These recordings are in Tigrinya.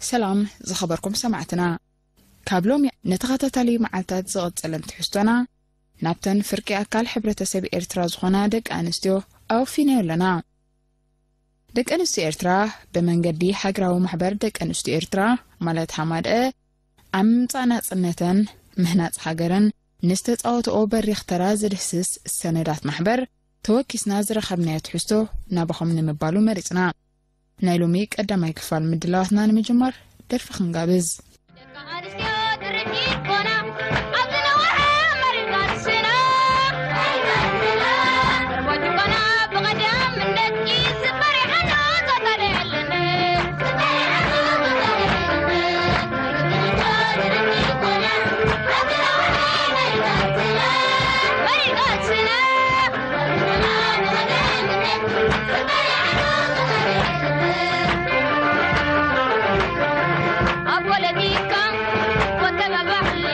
ሰላም ዝኸበርኩም ሰማዕትና፣ ካብ ሎሚ ንተኸታታሊ መዓልታት ዝቐጸለን ትሕዝቶና ናብተን ፍርቂ ኣካል ሕብረተሰብ ኤርትራ ዝኾና ደቂ ኣንስትዮ ኣወፊናዮ ኣለና። ደቂ ኣንስትዮ ኤርትራ ብመንገዲ ሃገራዊ ማሕበር ደቂ ኣንስትዮ ኤርትራ፣ ማለት ሃማደአ፣ ኣብ ምምጻእ ናጽነተን ምህናጽ ሃገርን ንዝተጻወትኦ በሪኽ ተራ ዝድህስስ ሰነዳት ማሕበር ተወኪስና ዝረኸብናዮ ትሕዝቶ ናባኹም ንምባሉ መሪጽና። ናይ ሎሚ ቀዳማይ ክፋል ምድላዋትና ንምጅማር ደርፊ ክንጋብዝ። ደቂ ኣንስትዮ ድርጅት ኮና፣ ኣብ ዝነውሐ መሪር ቃልስና፣ መሪር ቃልስና፣ ርቦ ጭቆና ብቐዳምነት ይስበር ይሓኖ ተጠልዕልን። መሪር ቃልስና፣ ኣብ ፖለቲካ፣ ወተባባሕሊ፣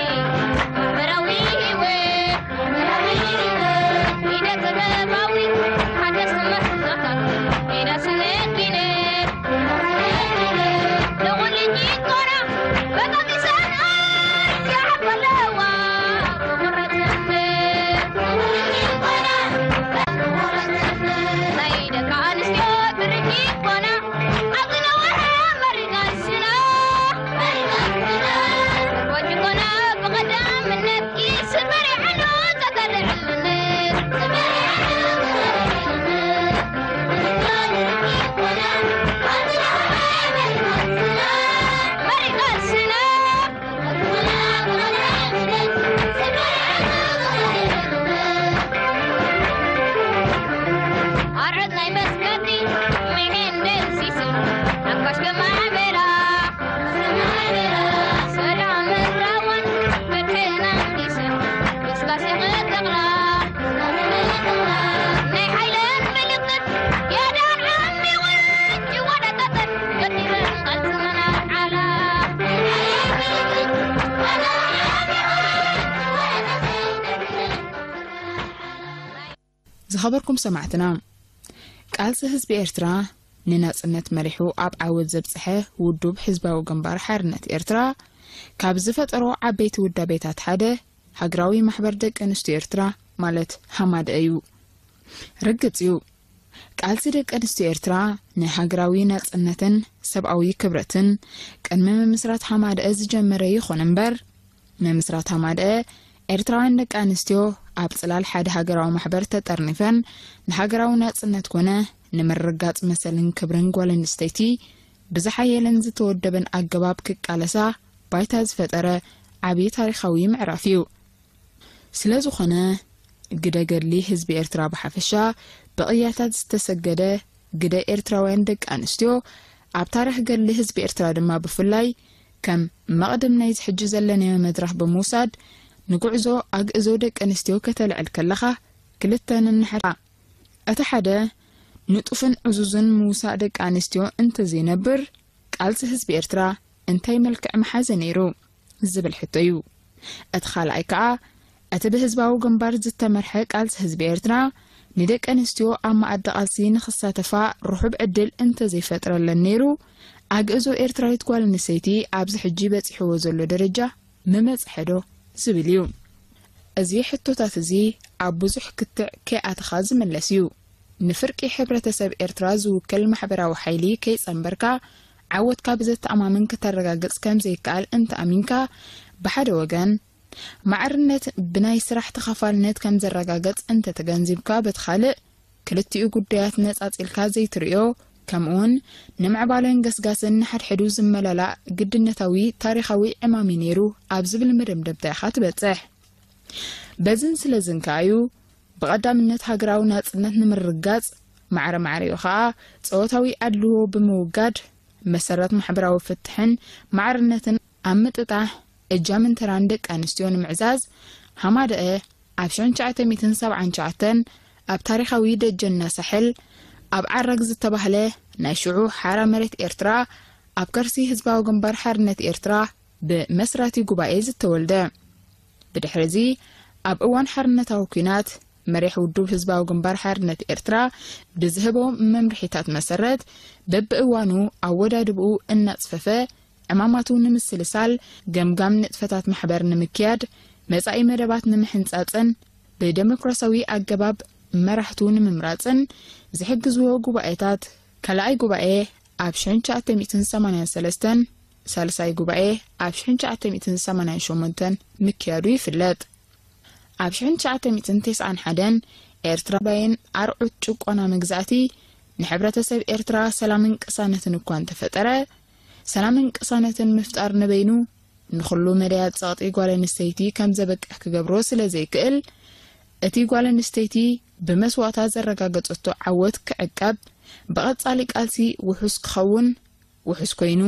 ማሕበራዊ ህይወት፣ ኢደ ጥበባዊ፣ ሓደስ ምህዞታት፣ ኢዳ ስነ ኪነት፣ ንኹሉ ጭቆና በጣጢሰን ኣርያሕ በለዋ፣ ብቑረጽነት። ናይ ደቂ ኣንስትዮ ድርጅት ኮና፣ ኣብ ዝነውሐ መሪር ቃልስና፣ መሪር ቃልስና፣ ርቦ ጭቆና ብቐዳምነት ይስበር ይሓኖ ተጠልዕልን። መሪር ቃልስና፣ ኣርዑት ናይ መስገዲ ምሒን ደምሲሱ፣ ሓፋሽ ገማዕበላ፣ ሰላምን ራዋን ፍትሕን ኣንጊሱ፣ ገስጋስ ይቕጥቕላ። ናይ ሓይለን ምልክት የዳን ዓሚቑን ይወዳደር፣ ገዲለን ቃልስና ኣልዓላ። ዝኸበርኩም ሰማዕትና፣ ቃልሲ ህዝቢ ኤርትራ ንናጽነት መሪሑ ኣብ ዓወት ዘብጽሐ ውዱብ ህዝባዊ ግንባር ሓርነት ኤርትራ ካብ ዝፈጠሮ ዓበይቲ ውዳቤታት ሓደ ሃገራዊ ማሕበር ደቂ ኣንስትዮ ኤርትራ፣ ማለት ሃማደአ እዩ። ርግጽ እዩ፣ ቃልሲ ደቂ ኣንስትዮ ኤርትራ ንሃገራዊ ናጽነትን ሰብኣዊ ክብረትን ቅድሚ ምምስራት ሃማደአ ዝጀመረ ይኹን እምበር፣ ምምስራት ሃማደአ፣ ኤርትራውያን ደቂ ኣንስትዮ ኣብ ጽላል ሓደ ሃገራዊ ማሕበር ተጠርኒፈን ንሃገራዊ ናጽነት ኮነ ንምርግጋጽ መሰልን ክብርን ጓል ኣንስተይቲ ብዝሓየለን ዝተወደበን ኣገባብ ክቃለሳ ባይታ ዝፈጠረ ዓቢ ታሪኻዊ ምዕራፍ እዩ። ስለ ዝኾነ፣ ግደ ገድሊ ህዝቢ ኤርትራ ብሓፈሻ፣ ብቕያታት ዝተሰገደ ግደ ኤርትራውያን ደቂ ኣንስትዮ፣ ኣብ ታሪኽ ገድሊ ህዝቢ ኤርትራ ድማ ብፍላይ፣ ከም መቕድም ናይዚ ሕጂ ዘለናዮ መድረኽ ብምውሳድ፣ ንጉዕዞ ኣግእዞ ደቂ ኣንስትዮ ከተልዕል ከለኻ፣ ክልተ ነንሕድሕዳ። እቲ ሓደ፣ ንጡፍን ዕዙዝን ምውሳእ ደቂ ኣንስትዮ እንተዘይነብር፣ ቃልሲ ህዝቢ ኤርትራ እንታይ መልክዕ ምሓዘ ነይሩ? ዝብል ሕቶ እዩ። እቲ ካልኣይ ከኣ፣ እቲ ብህዝባዊ ግንባር ዝተመርሐ ቃልሲ ህዝቢ ኤርትራ፣ ንደቂ ኣንስትዮ ኣብ መኣዲ ቃልሲ ንኽሳተፋ ርሑብ ዕድል እንተዘይፈጥረለን ነይሩ፣ ኣግእዞ ኤርትራዊት ጓል ኣንስተይቲ ኣብዚ ሕጂ በጺሕዎ ዘሎ ደረጃ ምመጽሐ ዶ? ዝብል እዩ። እዚ ሕቶታት እዚ ኣብ ብዙሕ ክትዕ ከይኣተኻ ዝምለስ እዩ። ንፍርቂ ሕብረተሰብ ኤርትራ ዝውክል ማሕበራዊ ሓይሊ ከይጸንበርካ፣ ዓወትካ ብዘተኣማምን ክተረጋግጽ ከም ዘይከኣል እንተ ኣሚንካ፣ ብሓደ ወገን፣ ማዕርነት ብናይ ስራሕ ተኻፋልነት ከም ዘረጋገጽ እንተ ተገንዚብካ፣ በቲ ካልእ፣ ክልቲኡ ጉዳያት ነጻጺልካ ዘይትርእዮ፣ ከምኡውን ንምዕባለን ገስጋስን ንሓድሕዱ ዝመላላእ ግድነታዊ ታሪኻዊ ዕማም እዩ ነይሩ ኣብ ዝብል መደምደምታ ኢኻ ትበጽሕ። በዝን ስለዝን ከኣ እዩ ብቐዳምነት ሃገራዊ ናጽነት ንምርግጋጽ፣ ማዕረ ማዕሪኡ ኸኣ ጾታዊ ኣድልዎ ብምውጋድ፣ መሰረት ማሕበራዊ ፍትሕን ማዕርነትን ኣብ ምጥጣሕ እጃምን ተራን ደቂ ኣንስትዮ ንምዕዛዝ፣ ሃማደአ ኣብ ሽሕን ትሽዓተ ሚእትን ሰብዓን ትሽዓተን ኣብ ታሪኻዊ ደጀና ሳሕል ኣብ ዓረግ ዝተባህለ ናይ ሽዑ ሓራ መሬት ኤርትራ ኣብ ከርሲ ህዝባዊ ግንባር ሓርነት ኤርትራ ብመስራቲ ጉባኤ ዝተወልደ። ብድሕሪ እዚ፣ ኣብ እዋን ሓርነታዊ ኲናት፣ መሪሕ ውዱብ ህዝባዊ ግንባር ሓርነት ኤርትራ ብዝህቦ መምርሒታት መሰረት፣ በብእዋኑ ኣወዳድብኡ እናጽፈፈ፣ ዕማማቱ ንምስልሳል፣ ገምጋም ንጥፈታት ማሕበር ንምክያድ፣ መጻኢ መደባት ንምሕንጻጽን ብደሞክራሲያዊ ኣገባብ መራሕቱ ንምምራጽን ዝሕግዝዎ ጉባኤታት፣ ካልኣይ ጉባኤ ኣብ ሽሕን ትሽዓተ ሚእትን ሰማንያን ሰለስተን፣ ሳልሳይ ጉባኤ ኣብ ሽሕን ትሽዓተ ሚእትን ሰማንያን ሸሞንተን ምክያዱ ይፍለጥ። ኣብ ሽሕን ትሽዓተ ሚእትን ተስዓን ሓደን ኤርትራውያን ኣርዑት ጭቆና መግዛእቲ ንሕብረተሰብ ኤርትራ ሰላምን ቅሳነትን እኳ እንተፈጠረ፣ ሰላምን ቅሳነትን ምፍጣር ንበይኑ ንኹሉ መዳያት ጸቕጢ ጓል ኣንስተይቲ ከም ዘበቅዕ ክገብሮ ስለ ዘይክእል፣ እቲ ጓል ኣንስተይቲ ብመስዋእታ ዘረጋገጸቶ ዓወት ክዕቀብ፣ ብቐጻሊ ቃልሲ ውሑስ ክኸውን፣ ውሑስ ኮይኑ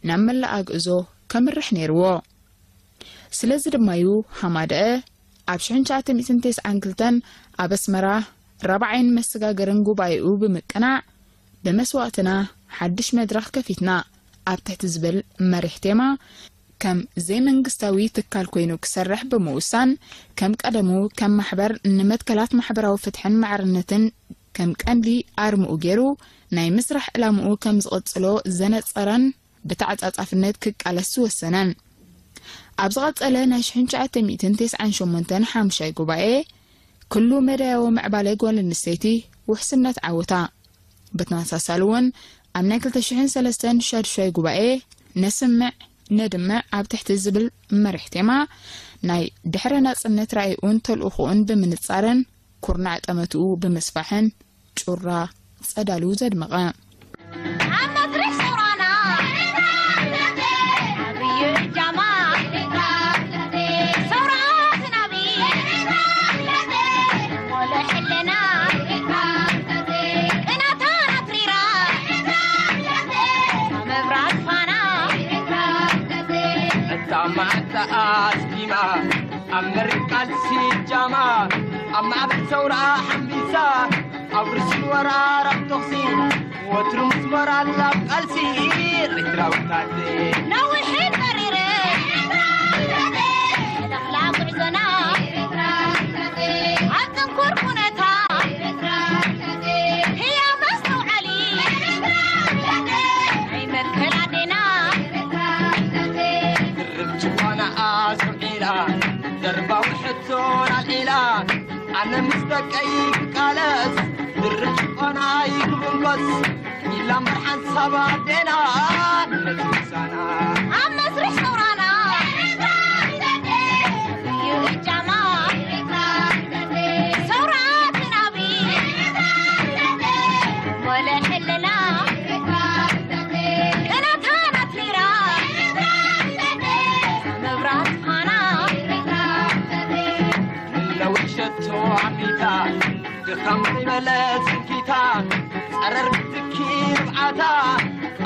ናብ መላእ ኣግእዞ ከምርሕ ነይርዎ። ስለዚ ድማዩ ሃማደአ ኣብ ሽሕን ትሽዓተ ሚእትን ተስዓን ክልተን ኣብ ኣስመራ ራብዓይን መሰጋገርን ጉባኤኡ ብምቅናዕ፣ ብመስዋእትና ሓድሽ መድረኽ ከፊትና ኣብ ትሕቲ ዝብል መሪሕ ቴማ ከም ዘይመንግስታዊ ትካል ኮይኑ ክሰርሕ ብምውሳን፣ ከም ቀደሙ ከም ማሕበር ንመትከላት ማሕበራዊ ፍትሕን ማዕርነትን ከም ቀንዲ ኣርምኡ ገይሩ ናይ ምስራሕ ዕላምኡ ከም ዝቕጽሎ ዘነጸረን ብተዓጻጻፍነት ክቃለስ ዝወሰነን። ኣብ ዝቐጸለ ናይ ሽሕን ትሽዓተ ሚእትን ተስዓን ሸሞንተን ሓሙሻይ ጉባኤ፣ ኩሉ መዳያዊ ምዕባለ ጓል ኣንስተይቲ ውሕስነት ዓወታ። ብተመሳሳሊ እውን ኣብ ናይ ክልተ ሽሕን ሰለስተን ሻዱሻይ ጉባኤ ነስምዕ ነድምዕ ኣብ ትሕቲ ዝብል መሪሕ ቴማ ናይ ድሕረ ናጽነት ራእይኡን ተልእኾኡን ብምንጻርን ኩርናዕ ጠመትኡ ብምስፋሕን ጩራ ጸዳሉ ዘድመቐ። ኣብ መስርሕ ሰውራና ዓብዩ እጃማ ሰውራ ትናቢ ወለ ሕልና ቅናታ ናትሪራ መብራት ፋና እታ መዓልቲ ኣስቲማ ኣብ መሪር ቃልሲ ጃማ ኣብ ማዕበል ሰውራ ሓምቢሳ ኣብ ርሱን ወራር ኣብ ተኹሲ ወትሩ ምስ ሞራል ኣብ ቃልሲ ኤርትራዊታት ነዊሕን መሪርን ለኽላ ጉዕዞና ኣብ ጽንኩር ኩነታ ህያብ ኣስተውዓሊ ኣይመልከል ኣዴና ድርብ ጭቆና ኣስምዒላ ደርባዊ ሕቶን ኣልዒላ ኣነ ምስ ደቀይ ክቃለስ ድርብ ጭቆና ይክብንኮስ ኢላ እምበር ሓንሳብ ኣዴና ነቲ ምሳና ኣብ መስርሕ ሰውራና እዩ እጃማ ሰውራ ትናቢ ወለ ሕልና ቅናታ ናትሪራ መብራት ፋና ለውሸቶ ኣሚታ ድኻም ዘይበለ ስንኪታ ጸረር ብትኪ ርብዓታ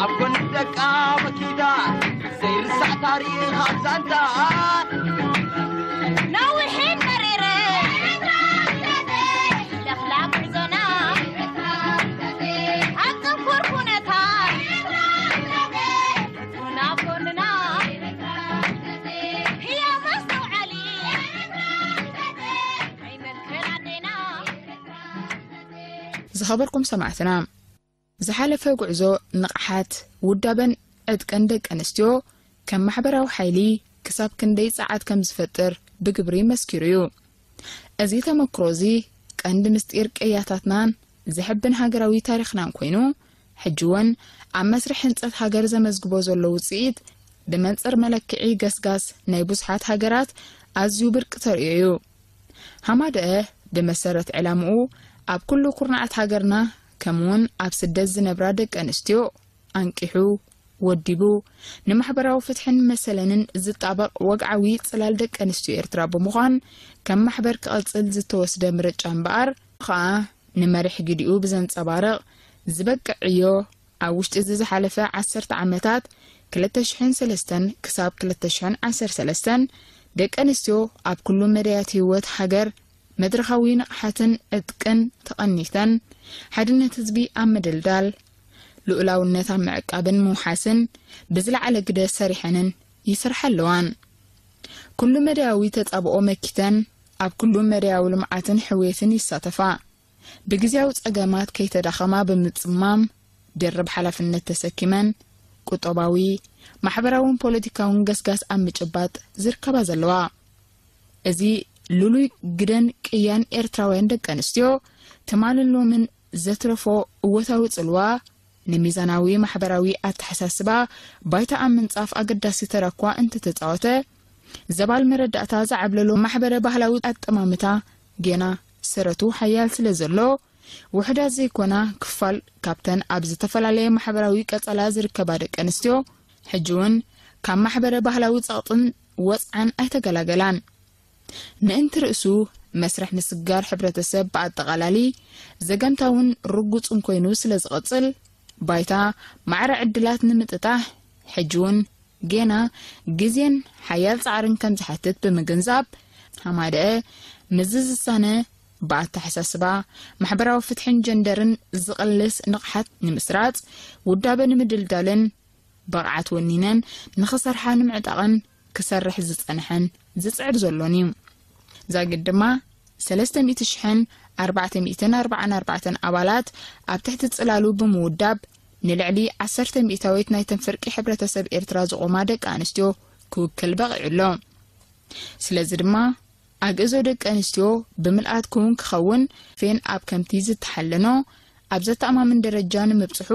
ኣብ ጎኒ ደቃ መኪዳ ዘይርሳዕ ታሪኽ ኣብ ዛንታ ነዊሕን መሪርን ለኽላ ጉዕዞና ኣብ ጽንኩር ኩነታ ናብ ጎንና ህያብ ኣስተውዓሊ ኣይመልከል ኣዴና ዝኸበርኩም ሰማዕትና፣ ዝሓለፈ ጉዕዞ ንቕሓት፣ ውዳበን ዕጥቅን ደቂ ኣንስትዮ ከም ማሕበራዊ ሓይሊ ክሳብ ክንደይ ጸዓት ከም ዝፈጥር ብግብሪ መስኪሩ እዩ። እዚ ተመክሮ እዚ ቀንዲ ምስጢር ቅያታትናን ዘሕብን ሃገራዊ ታሪኽናን ኮይኑ፣ ሕጂ እውን ኣብ መስርሕ ህንጸት ሃገር ዘመዝግቦ ዘሎ ውጽኢት ብመንጽር መለክዒ ገስጋስ ናይ ብዙሓት ሃገራት ኣዝዩ ብርቂ ተርእዮ እዩ። ሃማደአ ብመሰረት ዕላምኡ ኣብ ኩሉ ኩርናዓት ሃገርና ከምኡውን ኣብ ስደት ዝነብራ ደቂ ኣንስትዮ ኣንቂሑ፣ ወዲቡ፣ ንማሕበራዊ ፍትሕን መሰለንን ዝጣበቕ ወግዓዊ ጽላል ደቂ ኣንስትዮ ኤርትራ ብምዃን ከም ማሕበር ክቐጽል ዝተወስደ ምርጫ እምበኣር ኸኣ ንመሪሕ ግዲኡ ብዘንጸባርቕ ዝበቅዕ ዕዮ ኣብ ውሽጢ እዚ ዝሓለፈ ዓሰርተ ዓመታት ክልተ ሽሕን ሰለስተን ክሳብ ክልተ ሽሕን ዓሰርተ ሰለስተን ደቂ ኣንስትዮ ኣብ ኩሉ መዳያት ህይወት ሃገር መድረኻዊ ንቕሓትን ዕጥቅን ተቐኒተን ሓድነት ህዝቢ ኣብ ምድልዳል፣ ልኡላውነት ኣብ ምዕቃብን ምውሓስን ብዝለዓለ ግደ ሰሪሐንን ይሰርሓ ኣለዋን። ኩሉ መዳያዊ ተጻብኦ መኪተን ኣብ ኩሉ መዳያዊ ልምዓትን ሕውየትን ይሳተፋ። ብግዝያዊ ጸገማት ከይተዳኸማ ብምጽማም ድርብ ሓላፍነት ተሰኪመን ቁጠባዊ፣ ማሕበራውን ፖለቲካውን ገስጋስ ኣብ ምጭባጥ ዝርከባ ዘለዋ። እዚ ልሉይ ግደን ቅያን ኤርትራውያን ደቂ ኣንስትዮ ትማልን ሎምን ዘትረፎ እወታዊ ጽልዋ፣ ንሚዛናዊ ማሕበራዊ ኣተሓሳስባ ባይታ ኣብ ምንጻፍ ኣገዳሲ ተራ እኳ እንተተጻወተ፣ ዘባል መረዳእታ ዝዓብለሎ ማሕበረ ባህላዊ ኣጠማምታ ጌና ሰረቱ ሓያል ስለ ዘሎ፣ ውሑዳት ዘይኮና ክፋል ካብተን ኣብ ዝተፈላለየ ማሕበራዊ ቀጸላ ዝርከባ ደቂ ኣንስትዮ፣ ሕጂ እውን ካብ ማሕበረ ባህላዊ ጸቕጥን ወጽዓን ኣይተገላገላን። ምእንቲ ርእሱ መስርሕ ምስግጋር ሕብረተሰብ ብኣጠቓላሊ ዘገምታውን ርጉጽን ኮይኑ ስለ ዝቐጽል፣ ባይታ ማዕረ ዕድላት ንምጥጣሕ ሕጂ እውን ጌና ግዜን ሓያል ጻዕርን ከም ዝሓትት ብምግንዛብ፣ ሃማደአ ምዚ ዝሳነ ብኣተሓሳስባ ማሕበራዊ ፍትሕን ጀንደርን ዝቕልስ ንቕሓት ንምስራጽ ውዳበ ንምድልዳልን ብቕዓት ወኒነን ንኽሰርሓ ንምዕጣቕን ክሰርሕ ዝጸንሐን ዝጽዕር ዘሎን እዩ። ዛጊድ ድማ ሰለስተ ሚእቲ ሽሕን ኣርባዕተ ሚእትን ኣርባዓን ኣርባዕተን ኣባላት ኣብ ትሕቲ ጽላሉ ብምውዳብ ንልዕሊ ዓሰርተ ሚእታዊት ናይተን ፍርቂ ሕብረተሰብ ኤርትራ ዝቖማ ደቂ ኣንስትዮ ክውክል በቒዑ ኣሎ። ስለዚ ድማ ኣግእዞ ደቂ ኣንስትዮ ብምልኣት ክውን ክኸውን ፌን ኣብ ከምቲ ዝተሓለኖ ኣብ ዘተኣማምን ደረጃ ንምብጽሑ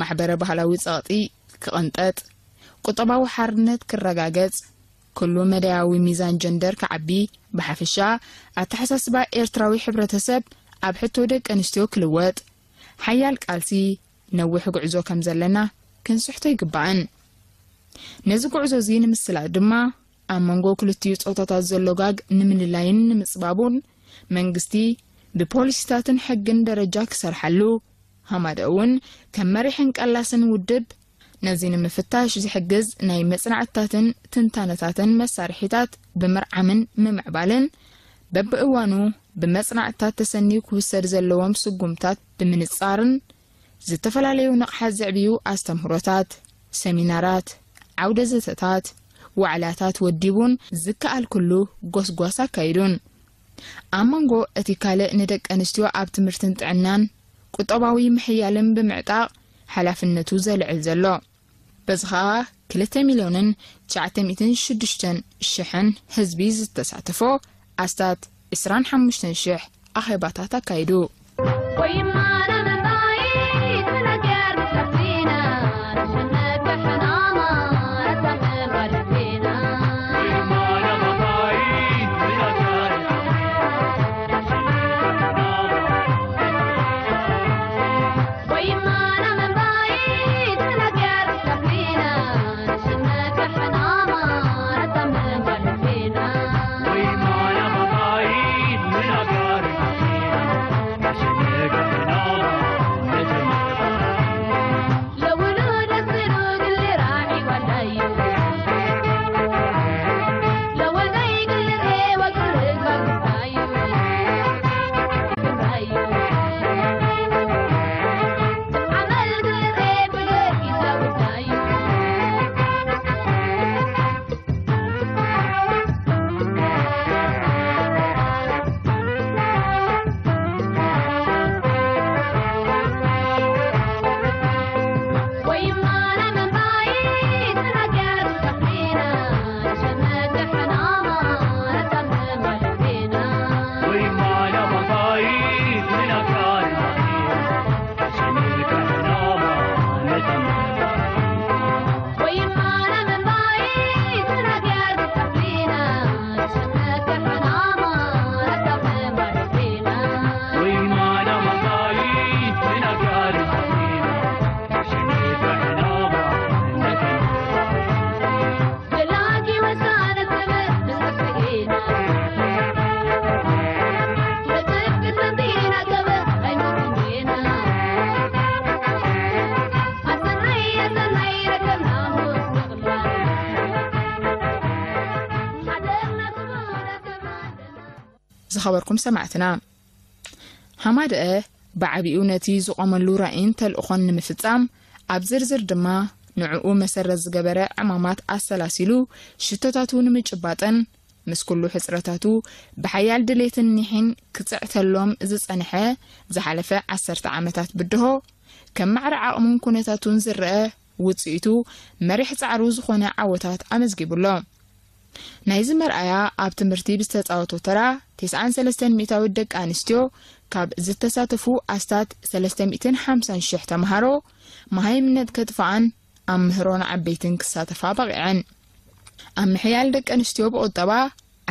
ማሕበረ ባህላዊ ጸቕጢ ክቕንጠጥ፣ ቁጠባዊ ሓርነት ክረጋገጽ፣ ኩሉ መዳያዊ ሚዛን ጀንደር ክዓቢ፣ ብሓፈሻ ኣተሓሳስባ ኤርትራዊ ሕብረተሰብ ኣብ ሕቶ ደቂ ኣንስትዮ ክልወጥ ሓያል ቃልሲ ነዊሕ ጉዕዞ ከም ዘለና ክንስሕቶ ይግባእን። ነዚ ጉዕዞ እዚ ንምስላጥ ድማ ኣብ መንጎ ክልቲኡ ጾታታት ዘሎ ጋግ ንምልላይን ንምጽባቡን መንግስቲ ብፖሊሲታትን ሕግን ደረጃ ክሰርሓሉ፣ ሃማደ እውን ከም መሪሕን ቀላስን ውድብ ነዚ ንምፍታሽ ዝሕግዝ ናይ መጽናዕትታትን ትንታነታትን መሳርሒታት ብምርዓምን ምምዕባልን በብእዋኑ ብመጽናዕትታት ተሰንዩ ክውሰድ ዘለዎም ስጉምታት ብምንጻርን ዝተፈላለዩ ንቕሓት ዘዕብዩ ኣስተምህሮታት፣ ሰሚናራት፣ ዓውደ ዘተታት፣ ዋዕላታት ወዲቡን ዝከኣል ኩሉ ጎስጓስ ኣካይዱን። ኣብ መንጎ እቲ ካልእ ንደቂ ኣንስትዮ ኣብ ትምህርትን ጥዕናን ቁጠባዊ ምሕያልን ብምዕጣቕ ሓላፍነቱ ዘልዕል ዘሎ። በዚ ኸኣ ክልተ ሚልዮንን ትሽዓተ ሚእትን ሽዱሽተን ሽሕን ህዝቢ ዝተሳተፎ ኣስታት ዕስራን ሓሙሽተን ሽሕ ኣኼባታት ኣካይዱ። ዝኸበርኩም ሰማዕትና፣ ሃማደአ ብዓቢኡ ነቲ ዝቖመሉ ራእይን ተልእኾን ንምፍጻም፣ ኣብ ዝርዝር ድማ ንዕኡ መሰረት ዝገበረ ዕማማት ኣሰላሲሉ ሽቶታቱ ንምጭባጥን ምስ ኩሉ ሕጽረታቱ ብሓያል ድሌትን ኒሕን ክጽዕተሎም ዝጸንሐ ዝሓለፈ ዓሰርተ ዓመታት ብድሆ፣ ከም ማዕረ ዓቕሙን ኩነታቱን ዝረአ ውጽኢቱ መሪሕ ጻዕሩ ዝኾነ ዓወታት ኣመዝጊቡ ኣሎ። ናይዚ መርኣያ ኣብ ትምህርቲ ብዝተጻወቶ ተራ፣ ተስዓን ሰለስተን ሚእታዊት ደቂ ኣንስትዮ ካብ ዝተሳተፉ ኣስታት ሰለስተ ሚእትን ሓምሳን ሽሕ ተምሃሮ መሃይምነት ከጥፍኣን ኣብ ምህሮ ንዓበይትን ክሳተፋ በቒዐን። ኣብ ምሕያል ደቂ ኣንስትዮ ብቑጠባ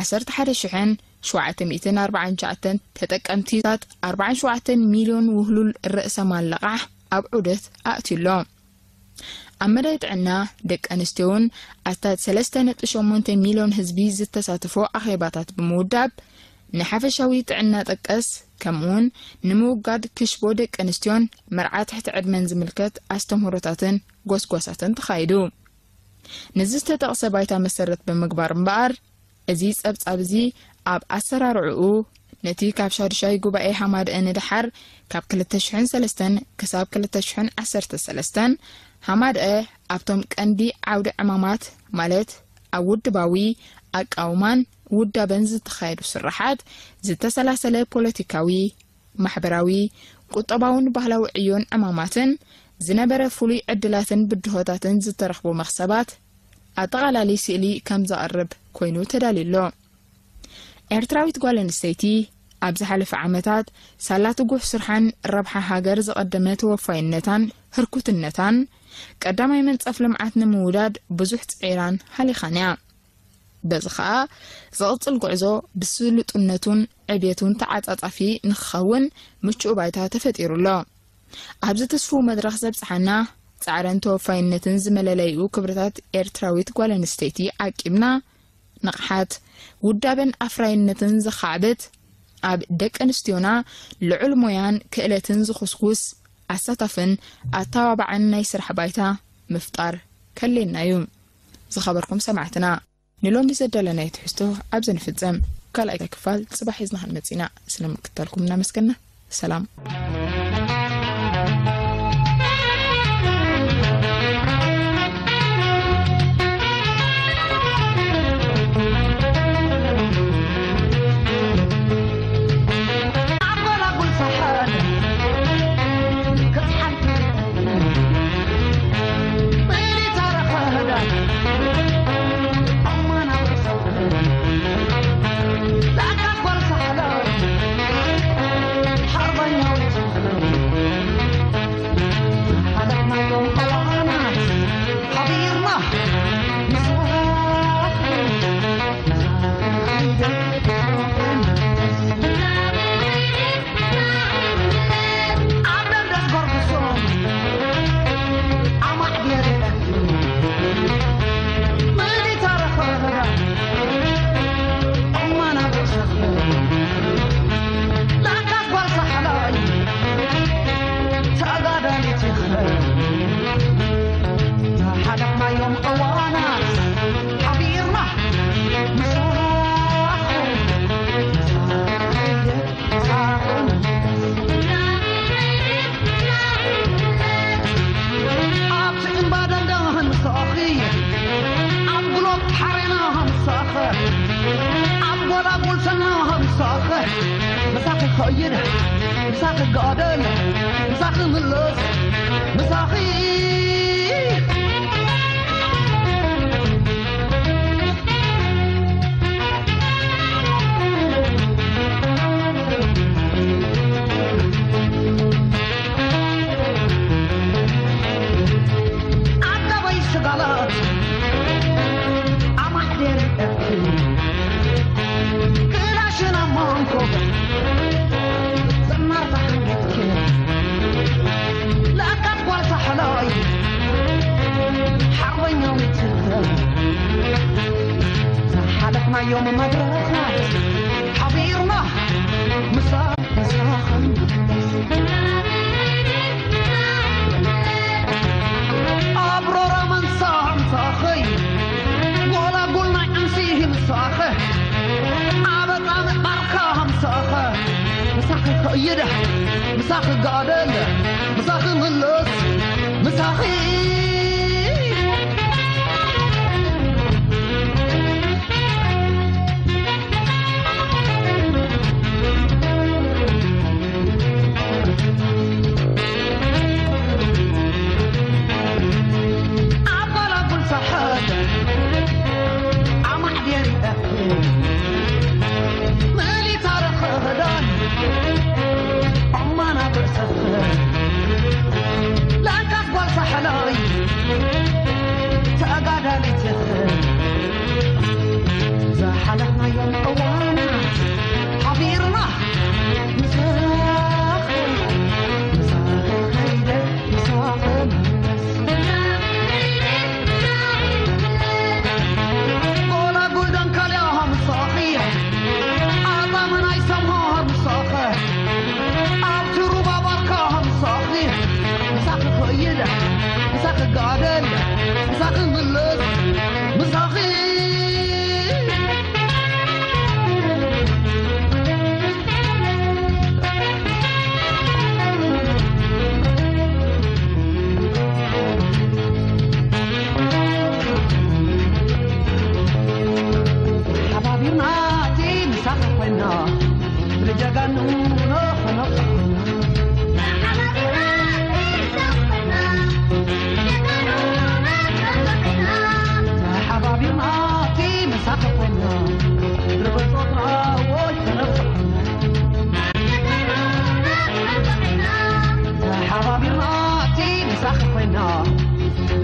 ዓሰርተ ሓደ ሽሕን ሸውዓተ ሚእትን ኣርባዓን ትሽዓተን ተጠቀምቲታት ኣርባዓን ሸውዓተን ሚልዮን ውህሉል ርእሰ ማል ለቓሕ ኣብ ዑደት ኣእትዩ ኣሎ። ኣብ መዳይ ጥዕና ደቂ ኣንስትዮ እውን ኣስታት ሰለስተ ነጥቢ ሸሞንተ ሚልዮን ህዝቢ ዝተሳተፎ ኣኼባታት ብምውዳብ ንሓፈሻዊ ጥዕና ጠቀስ ከምኡውን ንምውጋድ ክሽቦ ደቂ ኣንስትዮን መርዓ ትሕቲ ዕድመን ዝምልከት ኣስተምህሮታትን ጎስጓሳትን ተኻይዱ። ነዚ ዝተጠቕሰ ባይታ መሰረት ብምግባር እምበኣር እዚ ጸብጻብ እዚ ኣብ ኣሰራርዕኡ ነቲ ካብ ሻዱሻይ ጉባኤ ሃማደአ ንደሓር ካብ ክልተ ሽሕን ሰለስተን ክሳብ ክልተ ሽሕን ዓሰርተ ሰለስተን ሃማደአ ኣብቶም ቀንዲ ዓውዲ ዕማማት ማለት ኣብ ውድባዊ ኣቃውማን ውዳበን ዝተኻየዱ ስራሓት ዝተሰላሰለ ፖለቲካዊ፣ ማሕበራዊ፣ ቁጠባውን ባህላዊ ዕዮን ዕማማትን ዝነበረ ፍሉይ ዕድላትን ብድሆታትን ዝተረኽቡ መኽሰባት ኣጠቓላሊ ስእሊ ከም ዘቕርብ ኮይኑ ተዳልዩ ኣሎ። ኤርትራዊት ጓል ኣንስተይቲ ኣብ ዝሓለፈ ዓመታት ሳላ ትጉህ ስርሓን ረብሓ ሃገር ዘቐደመ ተወፋይነታን ህርኩትነታን ቀዳማይ መንጸፍ ልምዓት ንምውዳድ ብዙሕ ጽዒራን ሃሊኻን እያ። በዚ ኸኣ ዝቕጽል ጉዕዞ ብስሉጥነቱን ዕብየቱን ተዓጻጻፊ ንክኸውን ምቹእ ባይታ ተፈጢሩ ኣሎ። ኣብዚ ትስፉው መድረኽ ዘብጽሓና ጻዕረን ተወፋይነትን ዝመለለይኡ ክብርታት ኤርትራዊት ጓል ኣንስተይቲ ዓቂብና ንቕሓት፣ ውዳበን ኣፍራይነትን ዘኻዕብት፣ ኣብ ደቂ ኣንስትዮና ልዑል ሞያን ክእለትን ዝኹስኩስ ኣሳታፍን ኣተባባዕን ናይ ስራሕ ባይታ ምፍጣር ከልየና እዩ። ዝኸበርኩም ሰማዕትና፣ ንሎሚ ዘዳለናዮ ትሕዝቶ ኣብዚ ንፍጸም። ካልኣይ ክፋል ጽባሕ ሒዝና ክንመጽእ ኢና። ስለ ምክትታልኩም እናመስገና፣ ሰላም።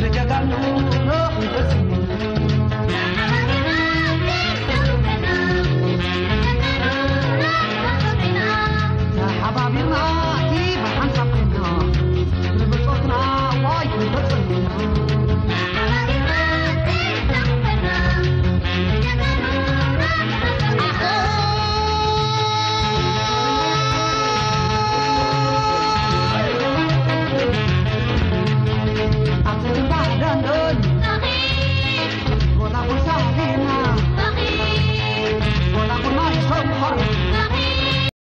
ንጀጋኑ ሮኽ ንፈጽም። ተሓባቢርና እቲ ብሓንሳብ ኮይና፣ ንብጾትና ዋይ ክንፈጽም ኢና።